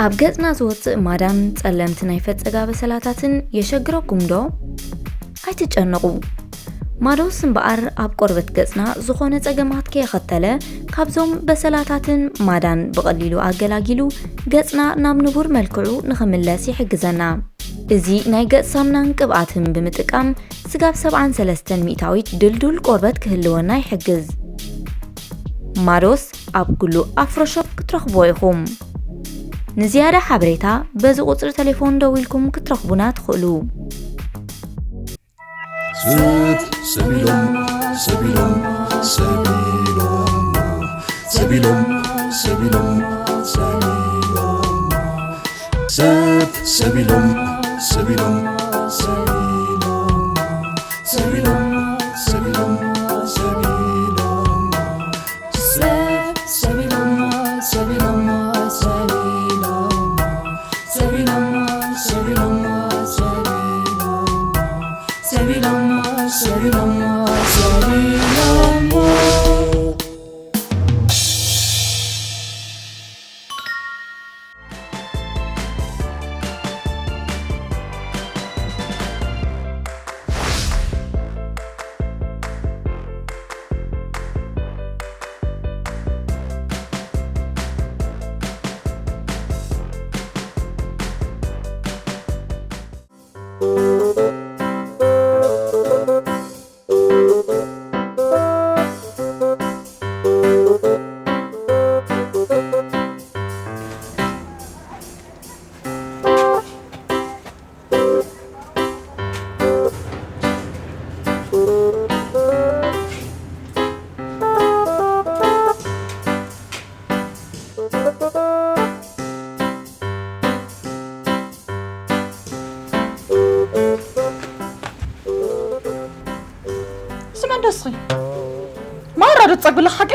ኣብ ገጽና ዝወጽእ ማዳን ጸለምቲ ናይ ፈጸጋ በሰላታትን የሸግረኩም ዶ? ኣይትጨነቑ። ማዶስ እምበኣር ኣብ ቆርበት ገጽና ዝኾነ ጸገማት ከየኸተለ፣ ካብዞም በሰላታትን ማዳን ብቐሊሉ ኣገላጊሉ ገጽና ናብ ንቡር መልክዑ ንኽምለስ ይሕግዘና። እዚ ናይ ገጽ ሳምናን ቅብኣትን ብምጥቃም ስጋብ ሰብዓን ሰለስተን ሚእታዊት ድልዱል ቆርበት ክህልወና ይሕግዝ። ማዶስ ኣብ ኩሉ ኣፍሮ ሾፕ ክትረኽብዎ ኢኹም። ንዝያዳ ሓበሬታ በዚ ቁጽሪ ቴሌፎን ደዊልኩም ክትረኽቡና ትኽእሉ። ስብ ሰቢሎም ሰቢሎም ሰቢሎም ሰቢሎም ሰቢሎም ሰቢሎም ሰብ ሰቢሎም ሰቢሎም ሰቢሎም ሰቢሎም ሰቢሎም ሰቢሎም ሰብ ሰቢሎም ሰቢሎም ሰቢሎም ሰቢሎም ሰቢሎም ሰቢሎም ሰቢሎም ሰቢሎም ሰቢሎም ስመ እንደስኺ ማራ ዶ ትጸግብለኺ ሓቂ?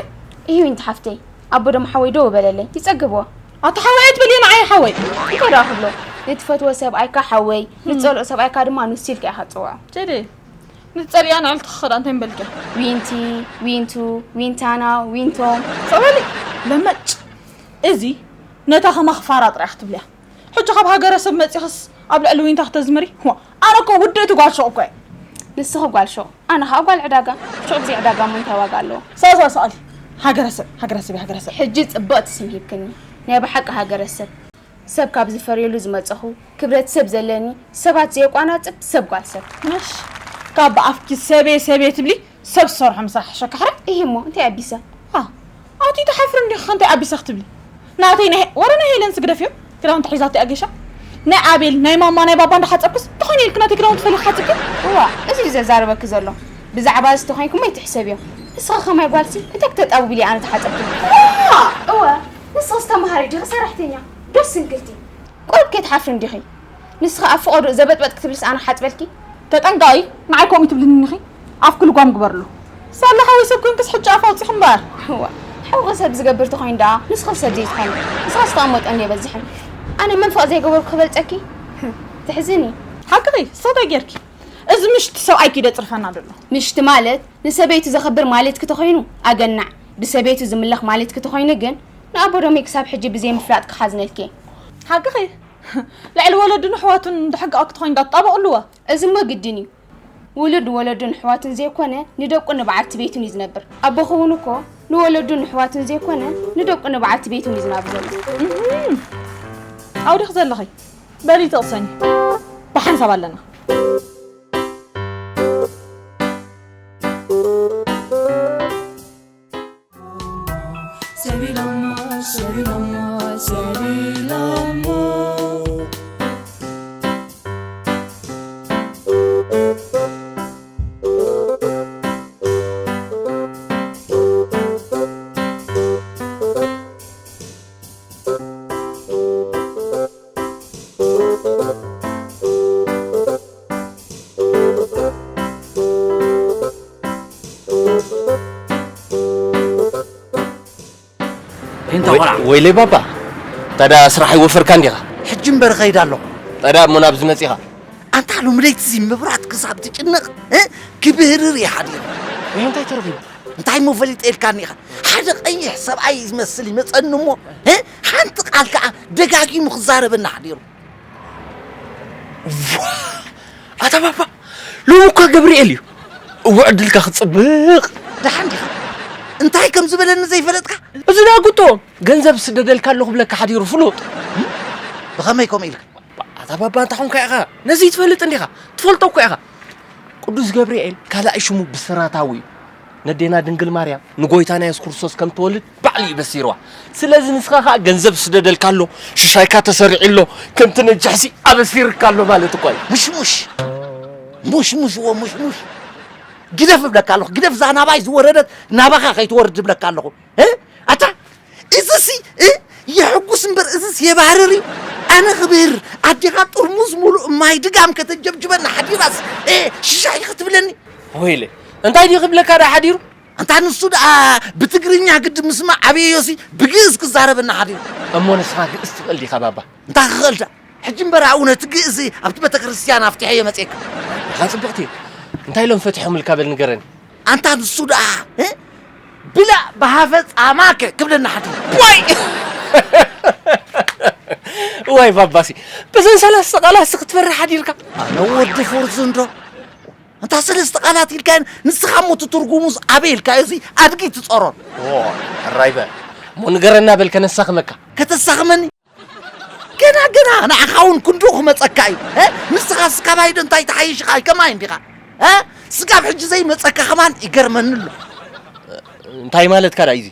እዩ እንተ ሓፍተይ፣ ኣቦ ደሞ ሓወይ ደው በለለይ፣ ይጸግብዎ። ኣታ ሓወይ ኣይትበልዮ ንዓይ ሓወይ። እንታይ ደኣ ክብሎ? ንትፈትዎ ሰብኣይካ ሓወይ፣ ንትጸልኦ ሰብኣይካ ድማ ንሱ ኢልካ ኢኻ ትጽውዖ። ጀዴ፣ ንትጸልእያ ንዕልቲ ክኸዳ እንታይ ምበልኪ? ዊንቲ፣ ዊንቱ፣ ዊንታና፣ ዊንቶም። ጸበሊ ለመጭ። እዚ ነታ ከማኺ ፋራ ጥራይ ክትብልያ። ሕጂ ካብ ሃገረሰብ መጺኽስ ኣብ ልዕሊ ዊንታ ክተዝምሪ? ዋ፣ ኣነ እኮ ውድእቲ ጓል ሹቕ እኮ እየ። ንስኺ ጓል ሹቕ፣ ኣነ ኸኣ ጓል ዕዳጋ። ሽዑ ግዜ ዕዳጋ እሞ እንታይ ዋጋ ኣለዎ? ሳሳ ሳሊ። ሃገረሰብ፣ ሃገረሰብ፣ ሃገረሰብ። ሕጂ ጽብቕቲ ስም ሂብክኒ። ናይ ብሓቂ ሃገረሰብ። ሰብ ካብ ዝፈርየሉ ዝመጸኹ፣ ክብረት ሰብ ዘለኒ፣ ሰባት ዘየቋናጽብ ሰብ ጓል ሰብ። ምሽ ካብ ኣፍኪ ሰበየ ሰበየ ትብሊ ሰብ ዝሰርሖ ምስራሕ ሕሸካ ሕረ? እሂ እሞ እንታይ ኣቢሰ? ሃ፣ ኣቲ ትሓፍሪ እንዲኺ ከ እንታይ ኣቢሰ ክትብሊ? ናተይ ናይ ወረ ናይ ሄለንስ ግደፍዮ። ክዳውንቲ ሒዛቶ እያ ጌሻ። ናይ ኣቤል፣ ናይ ማማ፣ ናይ ባባ እንዳሓጸብክስ ተኾይኑ ኢልኪ ናተይ ክዳውንቲ ፈሊኺ ሓጺብኪ? እዋ፣ እዚ እዩ ዘዛርበኪ ዘሎ። ብዛዕባ እዚ ተኾይንኩሞ ኣይትሕሰብዮ። ንስኺ ከማይ ጓልሲ እንታይ ክተጣብብሊ ኣነ ተሓጸብኩ? እዋ፣ ንስኺስ ተማሃሪ ዲኺ ሰራሕተኛ? ዶስ ስንክልቲ? ቁሩብ ከይትሓፍሪ እንዲኺ? ንስኺ ኣብ ፈቐዶ ዘበጥበጥ ክትብልስ ኣነ ክሓጽበልኪ? ተጠንቀቒ፣ ንዓይ ከምኡ ትብልኒ እንዲኺ? ኣፍኪ ልጓም ግበርሉ። ሳላ ሓወይ ሰብ ኮንክስ ሕጂ ኣፍ ኣውጺኺ እምበኣር። እዋ፣ ሓውኺ ሰብ ዝገብር ተኾይኑ ደኣ ንስኺ ሰብ ዘይትኾኒ። ንስኻ ዝተቐመጦ እንዶ የበዝሕን። ኣነ መንፈቕ ዘይገበርኩ ክበልጸኪ? ተሕዝኒ። ሓቅኺ፣ ንስኺ እንታይ ጌርኪ? እዚ ምሽቲ ሰብኣይኪ ደጽርፈና ደሎ። ምሽቲ ማለት ንሰበይቱ ዘኽብር ማለትኪ ተኾይኑ ኣገናዕ፣ ብሰበይቱ ዝምለኽ ማለትኪ ተኾይኑ ግን ንኣቦ ደሞይ ክሳብ ሕጂ ብዘይምፍላጥኪ ክሓዝነልኪ እየ። ሓቅኺ። ልዕሊ ወለዱን ኣሕዋቱን እንድሕጋቕ ክትኾይን ዳትጣበቕ ኣለዋ። እዚሞ ግድን እዩ። ውሉድ ንወለዱን ኣሕዋቱን ዘይኮነ ንደቁን ንበዓልቲ ቤቱን እዩ ዝነብር። ኣቦኺ እውን እኮ ንወለዱን ኣሕዋቱን ዘይኮነ ንደቁን ንበዓልቲ ቤቱን እዩ ዝናብር ዘሎ። እህም። ኣብኡ ዲኺ ዘለኺ? በሊ ተቕሰኒ። ብሓንሳብ ኣለና። ሰቢሎሞ፣ ሰቢሎሞ፣ ሰቢሎሞ። ፔንታ ወይ- ቆልዓ። ወይለይ ባባ፣ ታዲያ ስራሕ ኣይወፈርካን ዲኻ? ሕጂ እምበር እኸይድ ኣለኹ። ታዲያ እሞ ናብዚ መጺኻ? ኣንታ ሎሚ ለይቲ እዚ መብራት ክሳብ ትጭነቕ፣ እ? ክብህርር እየ ሓዲሩ። ወይ እንታይ ተረኺቡ? እንታይ እሞ ፈሊጠ ኢልካኒ ኢኻ? ሓደ ቀይሕ ሰብኣይ ዝመስል ይመጸኒ እሞ፣ እ? ሓንቲ ቃል ከኣ ደጋጊሙ ክዛረበና ሓዲሩ። ዋ! ኣታ ባባ፣ ሎሚ እኳ ገብርኤል እዩ። እወ፣ ዕድልካ ክጽብቕ። ደሓን ዲኻ? እንታይ ከም ዝበለኒ ዘይፈለጥካ? እዚ ደኣ ግጦ፣ ገንዘብ ስደደልካ ኣለኹ ብለካ ሓዲሩ ፍሉጥ። ብኸመይ ከምኡ ኢልካ? ኣታ ባባ፣ እንታይ ኾንካ ኢኻ? ነዚ ትፈልጥ እንዲኻ? ትፈልጦ እኮ ኢኻ። ቅዱስ ገብርኤል ካልኣይ ሽሙ ብስራታዊ እዩ። ነዴና ድንግል ማርያም ንጎይታና የሱስ ክርስቶስ ከም ትወልድ ባዕሉ እዩ በሲርዋ። ስለዚ ንስኻ ኸኣ ገንዘብ ስደደልካ ኣሎ፣ ሽሻይካ ተሰሪዑ ኣሎ፣ ከምቲ ነጃሕሲ ኣበሲርካ ኣሎ ማለት እኮ እዩ። ሙሽሙሽ፣ ሙሽሙሽ፣ እዎ ሙሽሙሽ። ግደፍ እብለካ ኣለኹ፣ ግደፍ፣ እዛ ናባይ ዝወረደት ናባኻ ከይትወርድ እብለካ ኣለኹ። እ? ኣታ፣ እዝሲ፣ እ? የሕጉስ እምበር እዝስ የባህርር እዩ። ኣነ ክብህር፣ ኣዴኻ ጥርሙዝ ሙሉእ ማይ ድጋም ከተጀብጅበና ሓዲራስ፣ እ፣ ሽሻይ ክትብለኒ? ወይለ፣ እንታይ ድዩ ክብለካ ደኣ ሓዲሩ? ኣንታ ንሱ ደኣ ብትግርኛ ግዲ ምስማዕ ኣበዮሲ ብግእዝ ክዛረበና ሓዲሩ። እሞ ንስኻ ግእዝ ትኽእል ዲኻ ባባ? እንታይ ክኽእል ደኣ? ሕጂ እምበር ኣብኡ ነቲ ግእዝ ኣብቲ ቤተ ክርስቲያን ኣፍቲሐዮ መጺኤካ። ኢኻ ጽብቕቲ። እንታይ ኢሎም ፈቲሖምልካ በል ንገረኒ። ኣንታ ንሱ ደኣ፣ እ? ብላዕ ብሃፈ ጻማከ ክብለና ሓዲሩ። ዋይ! ዋይ ባባሲ፣ በዘን ሰለስተ ቃላትሲ ክትፈርሕ ሓዲርካ። ኣነ ወዲ ፉርዝ እንዶ። ኣንታ ሰለስተ ቃላት ኢልካየን፣ ንስኻ እሞ እቲ ትርጉሙስ ኣበይ ኢልካዮ? እዚ ኣድጊ ትጸሮን። ኦ፣ ሕራይ በል። እሞ ንገረና በል ከነሳኽመካ። ከተሳኽመኒ? ገና፣ ገና፣ ንዓኻ እውን ክንድኡ ክመጸካ እዩ። እ? ንስኻስ ካባይ ዶ እንታይ ትሓይሽ ኢኻ? ከማይ እንዲኻ። እ? ስጋብ ሕጂ ዘይመጸካ ከማን ይገርመኒ ኣሎ። እንታይ ማለትካ ደኣ እዩ እዚ?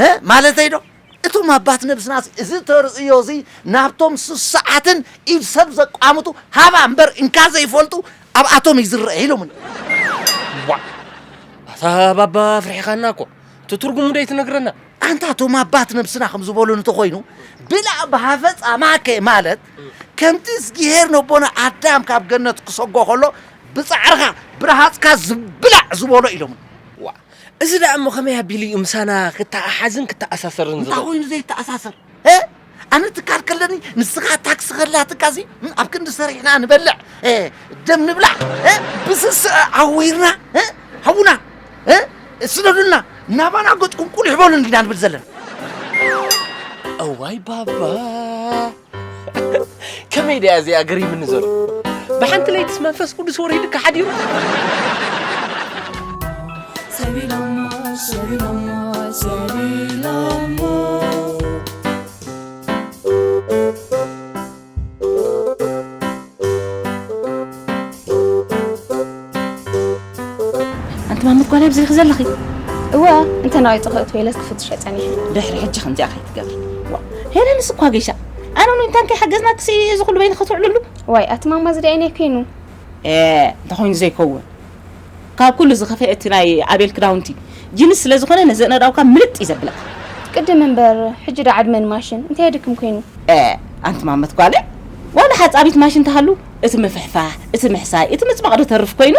እ? ማለተይ ዶ? እቶም ኣባት ነብስናስ እዚ ተርእዮ እዚ ናብቶም ስሱዓትን ኢድ ሰብ ዘቋምቱ ሃባ እምበር እንካ ዘይፈልጡ ኣብኣቶም እዩ ዝረአ ኢሎምኒ። ዋ! ኣታ ባባ ኣፍሪሕኻና እኮ። እቲ ትርጉሙ ዶ ኣይትነግረና? ኣንታ እቶም ኣባት ነብስና ከም ዝበሉ እንተኾይኑ፣ ብላዕ ብሃፈ ጻማከ ማለት፣ ከምቲ እግዚኣብሄር ነቦና ኣዳም ካብ ገነት ክሰጎ ከሎ፣ "ብጻዕርኻ ብረሃጽካ ዝብላዕ" ዝበሎ ኢሎምኒ። ዋ፣ እዚ ደኣ እሞ ከመይ ኣቢሉ እዩ ምሳና ክተኣሓዝን ክተኣሳሰርን እንታይ ዝኽእል? ኮይኑ ዘይተኣሳሰር? እ? ኣነ ትካል ከለኒ ንስኻ ታክሲ ከላትካሲ፣ ም፣ ኣብ ክንዲ ሰሪሕና ንበልዕ፣ እ፣ ደም ንብላዕ፣ እ፣ ብስስዐ ዓዊርና፣ እ፣ ሃቡና፣ እ፣ ስደዱልና፣ ናባና ገጽኩም ቁሊሕ በሉን ኢና ንብል ዘለና። እዋይ ባባ። ከመይ ደያ እዚኣ ገሪምኒ ዘሎ? ብሓንቲ ለይትስ መንፈስ ቅዱስ ወሪድካ ሓዲሩ? ሰቢሎሞ፣ ሰቢሎሞ፣ ሰቢሎሞ። ኣንቲ ማመት ጓል ኣብዚ ኢኺ ዘለኺ? እወ፣ እንተ ናባይ ጽኽእት ወይለስ ክፍትሸ ጸኒሐ። ድሕሪ ሕጂ ከምዚኣ ከይትገብሪ። ዋ፣ ሄለንስ እኳ ጌሻ። ኣነ እውን እንታን ከይሓገዝናክሲ እዚ ኩሉ በይንኺ ትውዕልሉ? ዋይ፣ ኣቲ ማማ ዝደኣየናይ ኮይኑ። ኤ፣ እንተኾይኑ ዘይከውን። ካብ ኩሉ ዝኸፍአ እቲ ናይ ኣቤል ክዳውንቲ። ጂንስ ስለ ዝኾነ ነዘን ኣእዳውካ ምልጥ እዩ ዘብለካ። ቅድም እምበር፣ ሕጂ ዶ ዓድመን ማሽን፣ እንታይ የድክም ኮይኑ? ኤ፣ ኣንቲ ማመት ጓለይ፣ ዋላ ሓጻቢት ማሽን ተሃሉ፣ እቲ ምፍሕፋሕ፣ እቲ ምሕሳይ፣ እቲ ምጽማቕ ዶ ተርፍ ኮይኑ?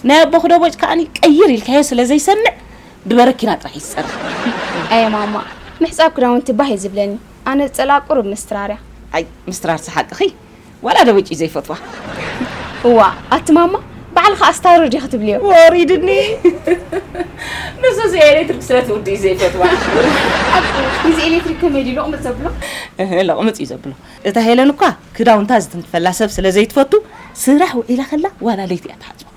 ናይ ኣቦኺ ዶ ቦጭ ከኣኒ ቀይር ኢልካዮ ስለ ዘይሰምዕ፣ ብበረኪና ጥራሕ እዩ ዝጸርፍ። ኣየ ማማ፣ ምሕጻብ ክዳውንቲ ባህ እዩ ዝብለኒ። ኣነ ዝጸልኣ ቁሩብ ምስትራር እያ። ኣይ፣ ምስትራር ሰሓቅኺ፣ ዋላ ዶ ቦጭ እዩ ዘይፈትዋ? እዋ፣ ኣቲ ማማ፣ ባዕልኻ ኣስታርር ዲኺ ትብልዮ? ወሪድኒ። ንሱ እዚ ኤሌክትሪክ ስለ ትውዲ እዩ ዘይፈትዋ። ሓቁ፣ እዚ ኤሌክትሪክ ከመይ ድዩ ለቕምጥ ዘብሎ? እህ፣ ለቕምጥ እዩ ዘብሎ። እታ ሄለን እኳ ክዳውንታ ዝትንክፈላ ሰብ ስለ ዘይትፈቱ፣ ስራሕ ውዒላ ከላ ዋላ ለይቲ እያ ትሓጽቦ።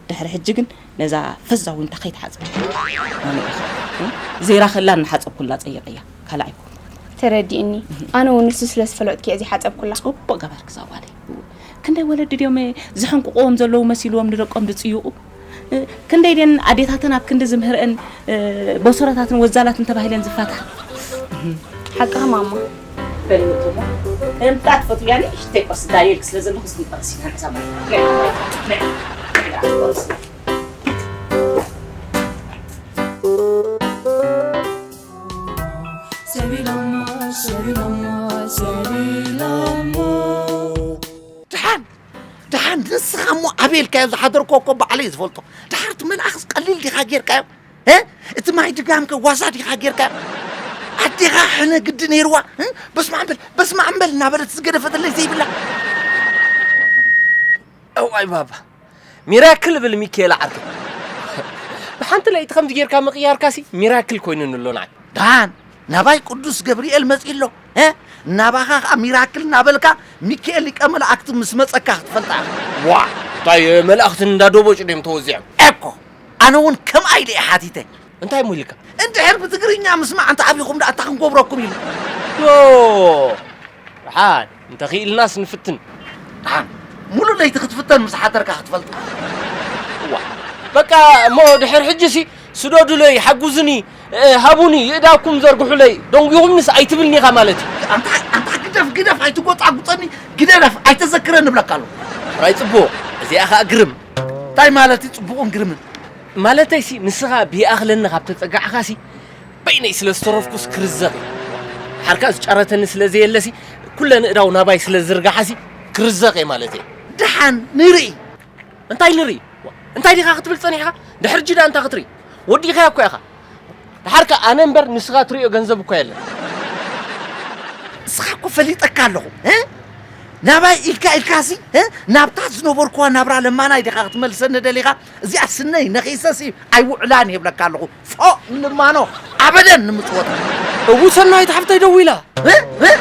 ድሕሪ ሕጂ ግን ነዛ ፈዛዊንታ ከይትሓጽብ። ኣነ ኢኻ፣ እ? ዘይራ ከላ እናሓጸብኩላ ጸይቐያ። ካልእ ኣይኮንኩን። ተረዲእኒ። ኣነ እውን ንሱ ስለ ዝፈለጥኩ እየ ዘይሓጸብኩላ። ጽቡቕ ገበርኪ እዛ ጓለይ። ክንደይ ወለዲ ድዮም ዝሕንቅቕዎም ዘለዉ መሲልዎም ንደቆም ዝጽይቑ? እ፣ ክንደይ ድየን ኣዴታተን ኣብ ክንዲ ዝምህርአን፣ እ፣ በሱራታትን ወዛላትን ተባሂለን ዝፋትሓ? ሓቅኻ ማማ። በልምጡሞ እንታ ትፈትውያ ንእሽተይ ቁርሲ ዳልየልክ ስለ ዘለኹ እስኪ ቁርሲ ኢና ንሕዛ ማለት። ነይ፣ ነይ፣ ነይ፣ ነይ፣ ቁርሲ። ሰቢሎሞ፣ ሰቢሎሞ፣ ሰቢሎሞ። ደሓን፣ ደሓን ንስኻ እሞ ኣበይ ኢልካዮ ዝሓደርኮ እኮ ባዕለይ ዝፈልጦ። ደሓር እቲ መልኣኽስ ቀሊል ዲኻ ጌርካዮ? እ? እቲ ማይ ድጋምከ ዋዛ ዲኻ ጌርካዮ? ኣዴኻ ሕነ ግዲ ነይርዋ? እ? በስመ ኣብ በል፣ በስመ ኣብ በል እናበለት ዝገደፈትለይ ዘይብላ። እዋይ ባባ፣ ሚራክል ብል ሚካኤል ዓርከይ። ሓንቲ ለይቲ ከምዚ ጌርካ ምቕያርካሲ ሚራክል ኮይኑኒ ኣሎ ንዓይ። ደሓን ናባይ ቅዱስ ገብርኤል መጺኡ ኣሎ። እ? ናባኻ ኸኣ ሚራክል እናበልካ ሚካኤል ሊቀ መላእክቲ ምስ መጸካ ክትፈልጣ ኢኻ። ዋ፣ እንታይ መላእክትን እንዳ ዶቦጭ ድዮም ተወዚዖም? እኮ ኣነ እውን ከምኣ ኢለ እየ ሓቲተ። እንታይ እሞ ኢልካ? እንድሕር ብትግርኛ ምስማዕ እንተ ኣቢኹም ደኣ እንታይ ክንገብረኩም ኢሉ። ዶ ደሓን እንተኽኢልናስ ንፍትን። ደሓን ሙሉእ ለይቲ ክትፍተን ምስ ሓደርካ ክትፈልጣ። እዋ በቃ እሞ ድሕር ሕጂሲ ስደዱለይ፣ ሓጉዙኒ፣ እ፣ ሃቡኒ፣ ይእዳኩም ዘርግሑለይ፣ ደንጒኹምንስ ኣይትብልኒ ኢኻ ማለት እዩ። ኣንታ ኣንታ ግደፍ ግደፍ ኣይትጎጣጉጠኒ ግደፍ ኣይተዘክረኒ እብለካ ኣለኹ። ሕራይ ጽቡቕ፣ እዚኣ ኸኣ ግርም። እንታይ ማለት እዩ ጽቡቕን ግርምን? ማለተይሲ ንስኻ ብይኣኽለኒ ካብ ተጸጋዕኻሲ በይነይ ስለ ዝተረፍኩስ ክርዘቕ እየ። ሓርካ ዝጫረተኒ ስለ ዘየለሲ ኩለን እዳው ናባይ ስለ ዝርጋሓሲ ክርዘቕ እየ ማለት እየ። ደሓን ንርኢ። እንታይ ንርኢ? እንታይ ዲኻ ክትብል ጸኒሕካ? ድሕር ጅዳ እንታይ ክትርኢ? ወዲኻዮ እኮ ኢኻ። ደሓር ከኣ ኣነ እምበር ንስኻ ትርእዮ ገንዘብ እኮ የለን። ንስኻ እኮ ፈሊጠካ ኣለኹ፣ እ? ናባይ ኢልካ ኢልካሲ፣ እ? ናብታ ዝነበርኩዋ ናብራ ለማናይ ዲኻ ክትመልሰኒ ደሊኻ? እዚኣ ስነይ ነኺሰሲ ኣይውዕላን ይብለካ ኣለኹ። ፎእ ንልማኖ ኣበደን ንምጽወታ። እው ሰናይት ሓፍተይ ደዊላ። እ? እ?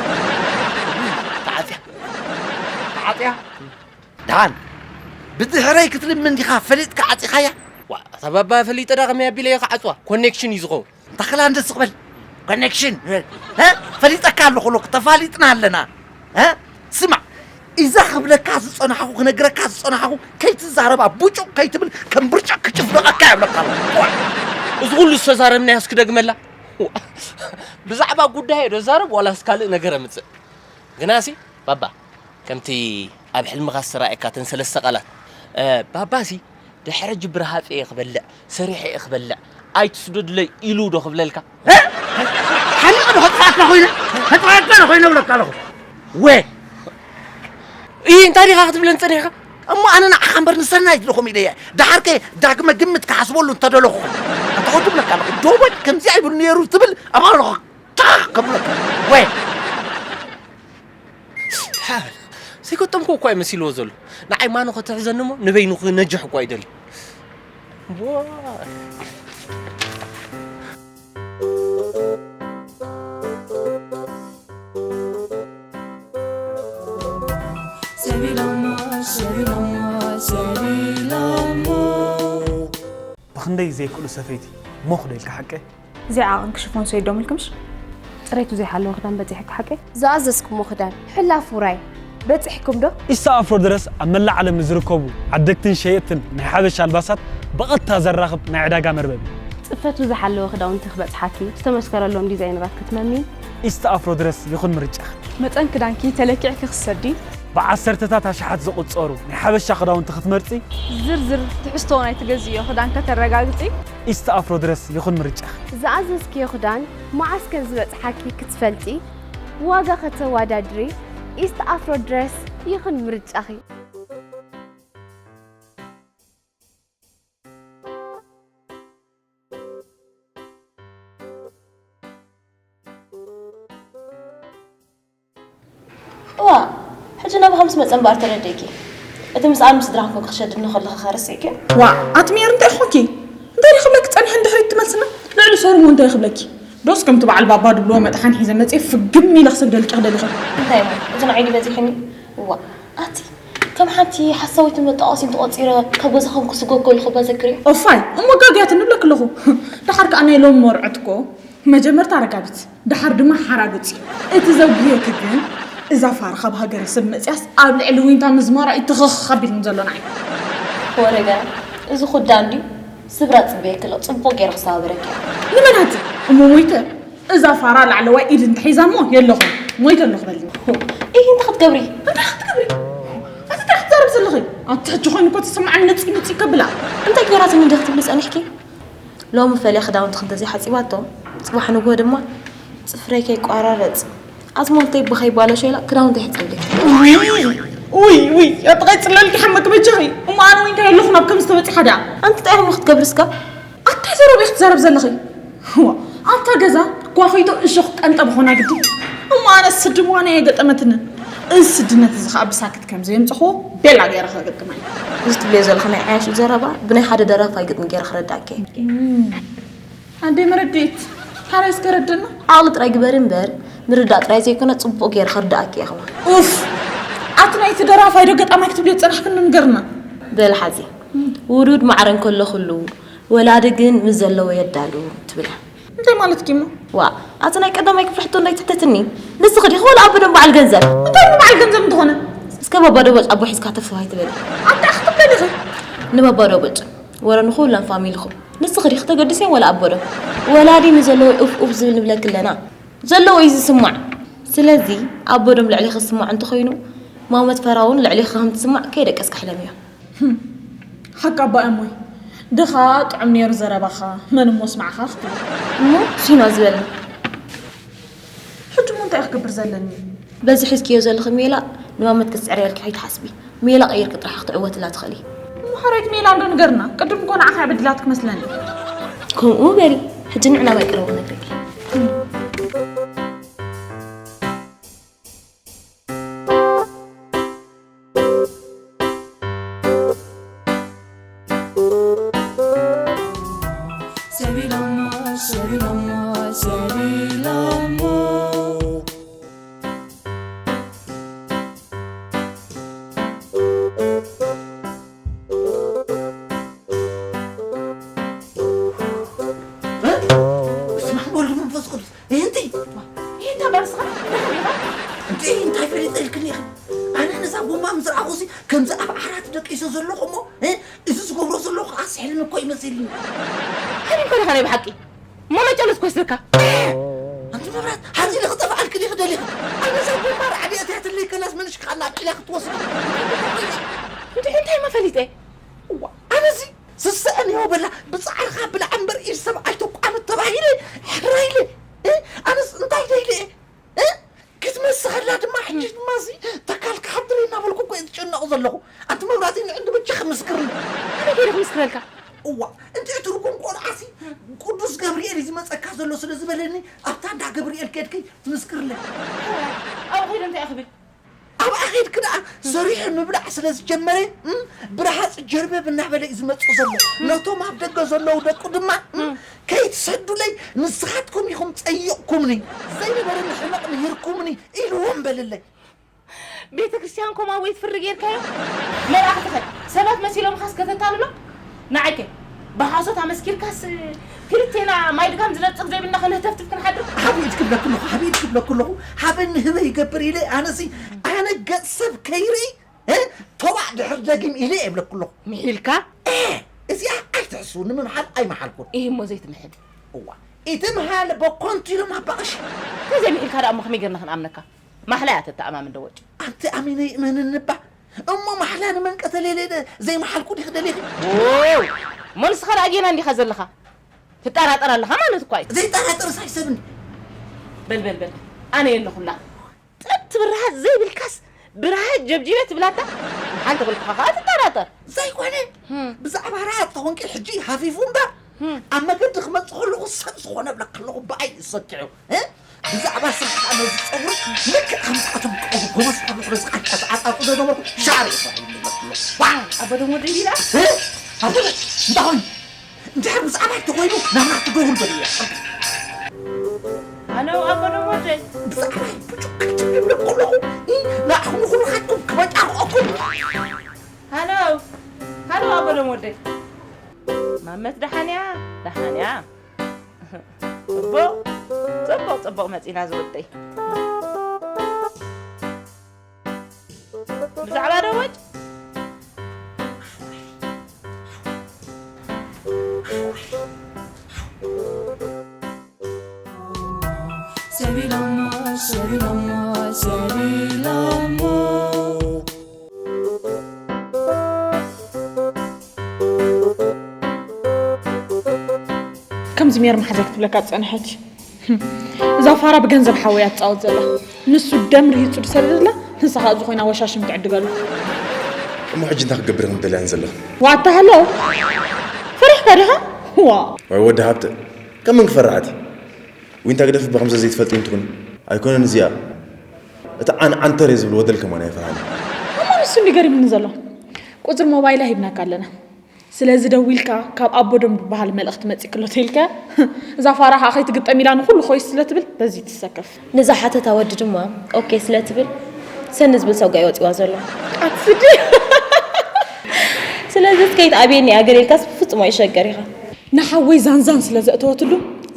ተዓጽያ። ተዓጽያ። ደሓን ብድሕረይ ክትልምን ዲኻ ፈሊጥካ ዓጺኻያ? ዋ፣ እታ ባባ ፈሊጠ ዳ ከመይ ኣቢለዮ ክዓጽዋ? ኮኔክሽን እዩ ዝኸውን። ታኽላ እንደ ስቕ በል። ኮኔክሽን። እ? ፈሊጠካ ኣለኹ ሎክ፣ ተፋሊጥና ኣለና። እ? ስማዕ፣ እዛ ክብለካ ዝጸናሕኹ፣ ክነግረካ ዝጸናሕኹ፣ ከይትዛረባ፣ ቡጩቕ ከይትብል፣ ከም ብርጭቕ ክጭፍለቐካ እየ እብለካ ኣለኹ። ዋ፣ እዚ ኩሉ ዝተዛረብናዮስ ክደግመላ? ዋ፣ ብዛዕባ ጉዳይ እየ ዶ ዛረብ ዋላስ ካልእ ነገር ኣምጽእ? ግናሲ፣ ባባ፣ ከምቲ ኣብ ሕልምኻ ዝተራእየካ እተን ሰለስተ ቃላት፣ እ፣ ባባሲ፣ ድሕሪ ሕጂ ብረሃጽ እየ ክበልዕ፣ ሰሪሐ እየ ክበልዕ፣ ኣይትስደዱለይ ኢሉ ዶ ክብለልካ? እ? ሓኒቐ ዶ ከጥፍኣካ ኮይነ? ከጥፍኣካ ዶ ኮይነ እብለካ ኣለኹ። ወ! እይ፣ እንታይ ዲኻ ክትብለኒ ጸኒሕካ? እሞ ኣነ ንዓኻ እምበር ንሰናይት ዶ ከምኡ ኢለያ? ደሓርከ ዳግመ ግምት ክሓስበሉ እንተደለኹ። ኣታ ወዲ እብለካ ኣለኹ። ዶቦጭ ከምዚ ኣይብል ነይሩ ትብል፣ ኣብ ኣለኹ። ታኽ ከብለካ። ወ! ሓ-፣ ዘይገጠምኩ እኳ እዩ መሲልዎ ዘሎ። ንዓይ ማኖ ከተሕዘኒ እሞ ንበይኑ ክነጅሕ እኳ ይደሊ። ዋ። ብኽንደይ ዘይክእሉ ሰፈይቲ ሞኽ ዶ ኢልካ ሓቀ? እዚኣ ዓቐንኪ ሽፎን ሰይድ ዶ ምልክምሽ? ጽሬቱ ዘይሓለወ ክዳን በጺሕኪ ሓቀይ? ዝኣዘዝኩሞ ክዳን፣ ሕላፍ ውራይ፣ በጺሕኩም ዶ? ኢስታ ኣፍሮ ድረስ ኣብ መላእ ዓለም ንዝርከቡ ዓደግትን ሸየጥትን ናይ ሓበሻ ኣልባሳት ብቐጥታ ዘራኽብ ናይ ዕዳጋ መርበብ እዩ። ጽፈቱ ዝሓለወ ክዳውንቲ ክበጽሓኪ፣ ዝተመስከረሎም ዲዛይነራት ክትመሚ። ኢስታ ኣፍሮ ድረስ ይኹን ምርጫኺ። መጠን ክዳንኪ ተለኪዕኪ ክትሰዲ። ብዓሰርተታት ኣሽሓት ዝቑጸሩ ናይ ሓበሻ ክዳውንቲ ክትመርጺ። ዝርዝር ትሕዝቶ ናይ ትገዝእዮ ክዳን ከተረጋግጺ። ኢስት ኣፍሮ ድረስ ይኹን ምርጫኺ። ዝኣዘዝክዮ ክዳን መዓስ ከም ዝበጽሓኪ ክትፈልጢ፣ ዋጋ ከተወዳድሪ፣ ኢስት ኣፍሮ ድረስ ይኹን ምርጫኺ። እዋ፣ ሕጂ ናባኻ ምስ መጸ እምበኣር ተረዲእኪ። እቲ ምስኣን ምስ ስድራኽን ኮንኪ ክትሸድኒ ከለኺ ከ ረሲዕክዮ? ዋእ፣ ኣቲ ሜሪ እንታይ ኾንኪ? እንታይ ድዩ ክብለኪ ጸኒሐ ንድሕሪት ትመልስና? ልዕሊ ሰሩሞ እንታይ ክብለኪ? ዶስ ከምቲ በዓል ባባ ድብልዎ መጥሓን ሒዘ መጽየ ፍግም ኢለ ክሰግደልኪ ክደሊኺ? እንታይ እሞ፣ እዚ ንዓይ ድዩ በዚሑኒ? እዋ፣ ኣቲ ከም ሓንቲ ሓሳዊትን መጣቐሲን ተቖጺረ ካብ ገዛኹም ክስጎግ ከለኹ እባ ዘክርዮ። ኦፋይ፣ እሞ ጋግያትኒ እብለኪ ኣለኹ። ደሓር ከኣ ናይ ሎሚ መርዑት እኮ መጀመርታ ረጋቢት፣ ደሓር ድማ ሓራጉጺ። እቲ ዘጉህየኪ ግን፣ እዛ ፋራ ካብ ሃገረ ሰብ መጺኣስ ኣብ ልዕሊ ዊንታ ምዝማራ እዩ ትኽኽ ኣቢሉኒ ዘሎ ንዓይ። ወረ ገና፣ እዚ ኩዳን ድዩ? ስብራ ጽበየኪ ኣሎ፣ ጽቡቕ ገይረ ክሰባብረኪ እየ። ንመን ኣቲ? እሞ ሞይተ? እዛ ፋራ ላዕለዋይ ኢድ እንተሒዛ እሞ የለኹን፣ ሞይተ ኣለኹ በልኒ። ኢሂ፣ እንታይ ክትገብሪ? እንታይ ክትገብሪ? ኣቲ እንታይ ክትዛረቢ ዘለኺ? ኣቲ ሕጂ ኮይኑ እኮ ተሰማዓኒ ነጺ ምጺ ከብላ። እንታይ ገይራትኒ እንዲያ ክትብሊ ጸኒሕኪ? ሎሚ ፈልያ ክዳውንቲ ክንተዘይ ሓጺባቶ፣ ጽባሕ ንግሆ ድማ ጽፍረይ ከይቋራረጽ፣ ኣዝማልተይ ብኸይባለሾ ኢላ ክዳውንቲ ይሕጸብለይ። ውይ፣ ውይ፣ ውይ፣ ኣጥቓይ ጽለልኪ ሓመኪ በጃኺ። እሞ ኣነ ወይ እንታይ ኣለኹ ናብ ከምዚ ተበጺሓ ደኣ? ኣንቲ እንታይ ኢኹም ክትገብሪ እስከ? ኣታ ዘረብ ኢኺ ትዛረብ ዘለኺ? ዋ፣ ኣብታ ገዛ ኳኺቶ እሾኽ ቀንጠብ ኾና ግዲ። እሞ ኣነ ስድዋና የገጠመትንን። እዚ ስድነት እዚ ኸኣ ብሳክት ከም ዘየምጽኽዎ ቤላ ገይረ ከገጥማ እየ። እዚ ትብልዮ ዘለኺ ናይ ዓያሹ ዘረባ ብናይ ሓደ ደራፋይ ግጥሚ ገይረ ክረዳእኪ እየ። ኣደይ መረድኢት ሓራይ እስከ ረድና። ዓቕሊ ጥራይ ግበሪ እምበር ምርዳእ ጥራይ ዘይኮነ ጽቡቕ ገይረ ክርዳእኪ እየ ክባ። ኡፍ! ኣቲ ናይቲ ደራፋይ ዶ ገጣማይ ክትብልዮ ዝጸናሕክኒ ንገርና። በል ሓዚ ውዱድ ማዕረ እንከሎ ኩሉ ወላዲ ግን ምስ ዘለዎ የዳሉ ትብል እያ። እንታይ ማለት ኪሞ? ዋ ኣቲ ናይ ቀዳማይ ክፍሊ ሕቶ እንዳይትሕተትኒ ንስኺ ዲኺ ወላ ኣቦ ደም በዓል ገንዘብ? እንታይ በዓል ገንዘብ እንተኾነ? እስከ ባባ ደቦጭ ኣቦ ሒዝካ ተፍስፍ ኣይትበሊ። ኣታ ክትበሊ ኢኺ። ንባባ ደቦጭ ወረ ንኹለን ፋሚልኹም ንስኺ ዲኺ ተገድስዮም ወላ ኣቦ ደም? ወላዲ ንዘለዎ ኡፍ ኡፍ ዝብል ንብለኪ ኣለና። ዘለዎ እዩ ዝስማዕ። ስለዚ ኣቦ ደም ልዕሌኺ ዝስማዕ እንተኾይኑ ማመት ፈራ እውን ልዕሌኺ ከም ትስማዕ ከይደቀስኪ ሕለምዮ። ሓቂ ኣባ እሞይ ድኻ ጥዑም ነይሩ ዘረባኻ መን እሞ ስማዕኻ ክትብል እሞ ሲኖ ዝበለኒ ሕጂ እሞ እንታይ ክገብር ዘለኒ በዚ ሒዝክዮ ዘለኺ ሜላ ንማመት ክትስዕርየልኪ ከይትሓስቢ ሜላ ቀይርኪ ጥራሕ ክትዕወትላ ትኽእሊ እሞ ሓራይት ሜላ እንዶ ንገርና ቅድም እኮ ንዓኻ እያ በዲላትክ መስለኒ ከምኡ በሊ ሕጂ ንዕና ባይ ቀረቡ ነግረኪ በስመ ኣብ ወልድ መንፈስ ቅዱስ ይህንቲ ይህንታ በርስኻ እንዴ እንታይ ፈሊጠ ኢልክኒ ኢኺ ኣነ ነዛ ጎማ ምስ ረኣኹ ሲ ከምዚ ኣብ ዓራት ደቂሰ ዘለኹ እሞ እዚ ዝገብሮ ዘለኹ ኣስሕልኒ እኮ ይመስልኒ ሓሊምካ ዲኻ ናይ ብሓቂ እሞ መጨረስ ኮስልካ ኣንቲ መብራት ሓዚ ኢለ ክጠፍኣልክን ይኽደል ይኽእል ኣነዛ ጎማ ራዕዲ እትያትለይ ከላስ መንሽካ ናብ ዒላ ክትወስድ እንድዒ እንታይ መፈሊጠ እዋ ኣነዚ ዝስአን ይኸው በላ ብፃዕርኻ ብላዕ እምበር ኢድ ሰብ ኣይተቋምት ተባሂለ ሕራይለ ኣነስ እንታይ ደይለ ክትመስኸላ ድማ ሕጂ ድማ እዚ ተካል ክሓድር እናበልኩ እኮ እየ ዝጭነቕ ዘለኹ ኣንቲ መብራቲ ንዕንዲ በጃ ክምስክርኒ ኣበይ ከይደ ክምስክረልካ እዋ እንተ ትርጉም ቆልዓሲ ቅዱስ ገብርኤል እዩ ዝመፀካ ዘሎ ስለ ዝበለኒ ኣብታ እንዳ ገብርኤል ከድኪ ትምስክርለይ ኣብኡ ከይደ እንታይ ክብል ኣብኣ ከድኪ ደኣ ሰሪሑ ምብላዕ ስለ ዝጀመረ ብረሃፅ ጀርበብ እናበለ እዩ ዝመፅእ ዘሎ ነቶም ኣብ ደገ ዘለዉ ደቁ ድማ ከይትሰዱለይ ንስኻትኩም ኢኹም ፀይቕኩምኒ ዘይነበረኒ ሕመቕ ምሂርኩምኒ ኢልዎም በልለይ ቤተ ክርስቲያን ኮማ ወይ ትፍሪ ጌርካዮ መልኣኽትኸ ሰባት መሲሎምኻስ ከተታልሎ ንዓይከ ብሓሶት ኣመስኪርካስ ክልቴና ማይ ድጋም ዝነፅግ ዘይብልና ከነህተፍትፍ ክንሓድር ሓብኢድ ክብለኩ ኣለኹ ሓብኢድ ክብለኩ ኣለኹ ሓበኒ ህበ ይገብር ኢለ ኣነሲ ኣነ ገፅ ሰብ ከይርኢ እ፣ ተባዕ ድሕር ደጊም ኢለ የብለኩ ኣለኹ ምሒልካ እ፣ እዚኣ ኣይትሕስቡ ንምምሓል ኣይመሓልኩን ኢሂ እሞ ዘይትምሕል እዋ ኢትምሃል በኮንቱ ኢሎም ኣባቕሽ ተዘይምሒልካ ደኣ እሞ ከመይ ጌርና ክንኣምነካ ማሕላ እያ ተተኣማምን ደወጭ ኣንቲ ኣሚነ ይእመንኒ እባ እሞ ማሕላ ንመን ቀተለ ኢለ ደ ዘይመሓልኩ ዲኺ ደሊኺ ዎው እሞ ንስኻ ደኣ ጌና እንዲኻ ዘለኻ ትጠራጠር ኣለኻ ማለት እኳ እዩ ዘይጠራጠርስ ኣይሰብን በል በል በል ኣነ የለኹላ ጥብቲ ብርሃት ዘይብልካስ ብርሃት ጀብጂበ ትብላታ ሓንቲ ክልኩኻ ከዓ ትጠራጠር ዘይኮነ ብዛዕባ ርሃት ተኾንቂ ሕጂ ሃፊፉ እምበር ኣብ መገዲ ክመፅእ ከለኹ ሰብ ዝኾነ ብለክ ኣለኹ ብኣይ ዝሰኪዑ ብዛዕባ ስርሓ ነዚ ፀጉሪ ልክዕ ከምዚ ኣቶም ቆቡ ጎበዝ ካብ ንሕረስ ዓጣጡ ዘነበርኩ ሻዕሪ ይስራሕ ይብለኩ ኣለኹ ኣበደሞ ድንጊላ ኣበደ እንታይ ኮይኑ እንድሕር ብዛዕባ ተኾይኑ ናብና ትደውል በልያ ኣነው ኣቦ ደሞደይ ብዛዕባ ብጩቅጭቅ ይብለኩ ኣለኹ ንኣኹም ኩልኻትኩም ክበጫርቆኩም ሃሎ ሃሎ ኣቦ ደሞደይ ማመት ደሓንያ ደሓንያ ፅቡቅ ፅቡቅ ፅቡቅ መፂና ዝወደይ ብዛዕባ ደወጭ ሰቢሎሞ ሰቢሎሞ ሰቢሎሞ ከምዚ ሜር መሓዛ ክትብለካ ዝፀንሐት እዛ ፋራ ብገንዘብ ሓወያ ትፃወት ዘላ ንሱ ደም ርሂፁ ዝሰደደላ ንሳ ከዓ ዝኾይና ወሻሽም ትዕድገሉ እሞ ሕጂ እንታይ ክገብር ክንደልያን ዘለኹ ዋታ ሃሎ ፈሪሕካ ዲኻ ዋ ወይ ወዲ ሃብተ ከመን ክፈርሓት ዊንታ ግደፍ እባ ከምዚ ዘይትፈልጢ እንትኹን ኣይኮነን እዚኣ እቲ ዓንዓንተር እየ ዝብል ወደል ከማን ኣይፈርሃን እሞ ንሱ እንዲ ገሪምኒ ዘሎ ቁፅሪ ሞባይላ ሂብናካ ኣለና። ስለዚ ደዊልካ ካብ ኣቦ ደም ዝበሃል መልእኽቲ መፂእክሎ ተይልካ፣ እዛ ፋራ ከዓ ከይትግጠም ኢላ ንኩሉ ኮይስ ስለ ትብል በዚ ትሰከፍ። ነዛ ሓተታ ወዲ ድማ ኦኬ ስለ ትብል ሰኒ ዝብል ሰብጋ እዩ ወፂዋ ዘሎ። ኣትስዲ። ስለዚ እስከይትኣብየኒ እያ ገለ ኢልካስ ብፍፁም ኣይሸገር ኢኻ። ንሓወይ ዛንዛን ስለ ዘእተወትሉ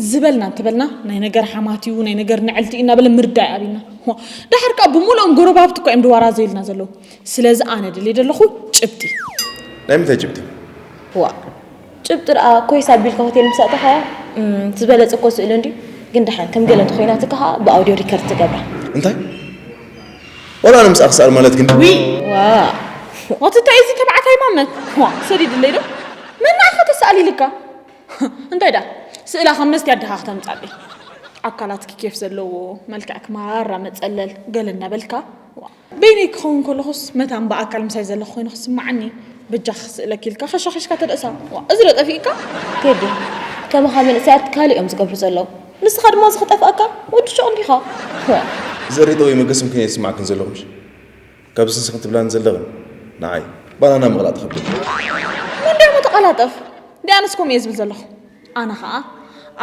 ዝበልና እንተበልና ናይ ነገር ሓማት እዩ ናይ ነገር ንዕልቲ እዩ እናበለ ምርዳእ ኣብና። ዳሕር ከዓ ብምሉኦም ጎረባብቲ እኳ እዮም ድዋራ ዘይልና ዘለዉ። ስለዚ ኣነ ድልየ ዘለኹ ጭብጢ። ናይ ምንታይ ጭብጢ? ዋ ጭብጢ ደኣ ኮይስ ኣቢልካ ሆቴል ምስ ኣእተኻያ ዝበለፀ እኮ ስእሊ እንድዩ። ግን ደሓን ከም ገለ እንተኮይናትካ ከዓ ብኣውድዮ ሪከርድ ትገብራ። እንታይ? ዋላ ኣነ ምስኣ ክስኣል ማለት ግን ዊ ዋ እቲ እንታይ እዚ ተባዕታይ ማመት ዋ ሰዲድለይ ዶ መናእኸ ተስኣል ኢልካ እንታይ ዳ ስእላ ከም መስትያ ድኻ ክተምጻለይ ኣካላትኪ ኬፍ ዘለዎ መልክዕኪ ማራ መጸለል ገለ እናበልካ ዋ በይነይ ክኸውን ከለኹስ መታን ብኣካል ምሳይ ዘለኹ ኮይኑ ክስምዓኒ በጃኺ ክስእለኪ ኢልካ ከሻኺሽካ ተደእሳ ዋ እዚ ዶ ጠፊእካ ቴዲ ከማኻ መንእሰያት ካልእ እዮም ዝገብሩ ዘለዉ ንስኻ ድማ እዚ ክጠፍኣካ ወዲ ሹቕ እንዲኻ ዘሪጦ ወይ መገስም ክን የስማዕክን ዘለኹምሽ ካብዚ ንስኽን ትብላን ዘለኽን ንዓይ ባናና ምቕላጥ ትኸብድ መንዳሞ ተቐላጠፍ ዲኣነስ ከምኡ እየ ዝብል ዘለኹ ኣነ ኸዓ